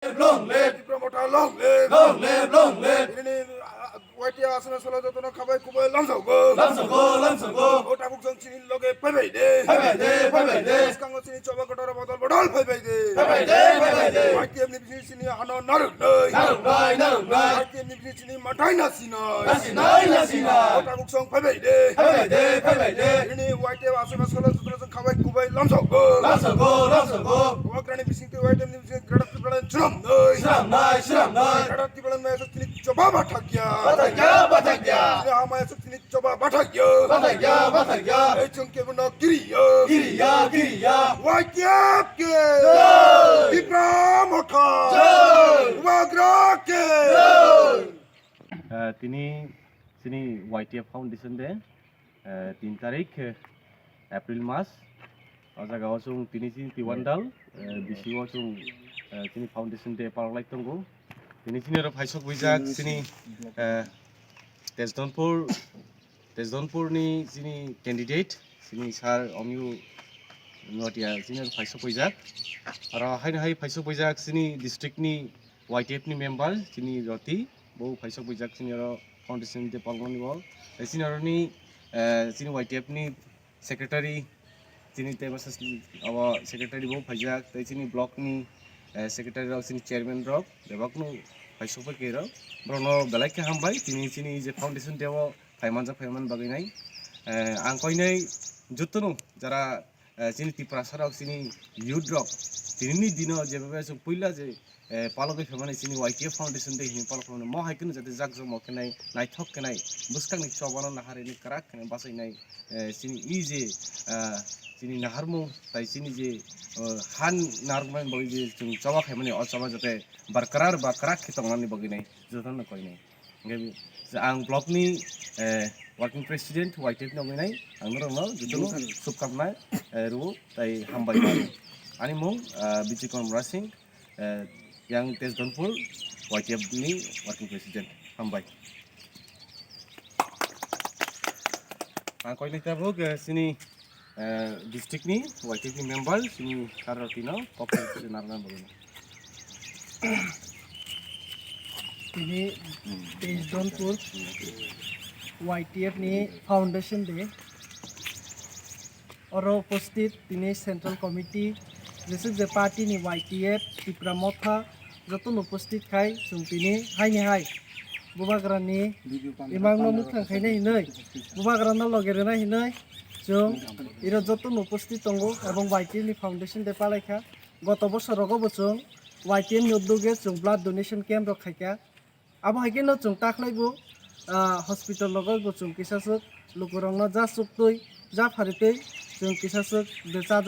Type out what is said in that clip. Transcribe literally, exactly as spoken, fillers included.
Long live! Tipra Motha long live! Long live, long live! Ini, ah, Y T F Assam Rifles jotono khabai kubai lamsokgo. Lamsokgo, lamsokgo! O tabuk jang chini loge phaibai de. Phaibai de, phaibai de! Bwskango chini choba kotor bodol bodol phaibai de. Phaibai de, phaibai de! Y T F ni bising chini ano narwknai. Narwknai, narwknai! Y T F ni bising chini mathai nasinai. Nasinai, nasinai! O tabuk jang phaibai de. Phaibai de, phaibai de! Ini Y T F Assam Rifles jotono jang khabai kubai lamsokgo. Lamsokgo, lamsokgo! Wakrani bising twi Y T F ni bising Greater Tipraland chwrwmnai. Chwrwmnai, chwrwmnai! Greater Tipraland maya chini choba bathakya. Bathakya, bathakya! Chini hamaya chini choba bathakya. Bathakya, bathakya! Ei chwng kebono kiriya. Kiriya, kiriya! Y T F ke! Jai! Tipra Motha! Jai! Bubagra ke! Jai! Ah, tini chini Y T F Foundation Day, ah, tin tarik, eh, April mas. O jaga o chwng tini chini Tiwandal, eh, B C O chwng, eh, chini Foundation Day palok lai tongo. Tini chini oro phaisok buijak chini, eh, Tesdonpur, Tesdonpur ni chini candidate, chini sir Omyu Notia chini oro phaisok buijak. Aro haino hai phaisok buijak chini district ni Y T F ni member chini Roti, bo phaisok buijak chini oro Foundation Day palmani bo. Tei chini oro ni, eh, chini Y T F ni secretary, chini tei bwsa abo secretary bo phaijak, tei chini block ni, eh, secretary rok, chini chairman rok bebak no phaisok bai khe rok. Borok no belai khe hambai, tini chini je Foundation Day o phai manjak, phai man bagwi nai. Eh, ang koinai jotono jara, eh, chini Tiprasa rok, chini youth rok, tini ni dino je bebe chwng puila je, eh, palok bai phaimani chini Y T F Foundation Day hinwi palok khlai mano, mo hai kheno jate jak jomok khe nai, naithok khe nai, bwskang ni choba no nahar ri kwrak khe nai bachai nai, eh, chini i je, eh, chini naharmung tai chini je, eh, han narwknani bagwi je chwng choba khaimani, o choba jate barkarar ba kwrak khe tongnani bagwi nai jotono koinai. Hingke ang block ni, eh, working president Y T F ni wngwi nai, ang norok no jotono subkamna, eh, rwo tai hambai. Ani mung, eh, Bijoy Kumar Murasing, eh, yang Tesdonpur Y T F ni working president. Hambai. Ang koinai tabuk, eh, chini, eh, district ni Y T F ni member, chini Karati no, kok narwkna bagwi. Tini Tesdonpur Y T F ni Foundation Day. Oro upasthit tini Central Committee, jesuk je party ni Y T F, Tipra Motha, jotono upasthit khai chwng tini haini hai Bubagrani imang no mwkhang khainai hinwi, Bubagrano loge rwnai hinwi chwng iro jotono upasthit tongo, ebong Y T F ni Foundation Day palai kha. Goto bosor rogo bo chwng Y T F ni uddoge chwng blood donation camp rok khaikha. Abo hai kheno chwng takhlai bo, ah, hospital rogo bo chwng kisa swk lukurokno ja chuktwi, ja pharitwi chwng kisa swk de cha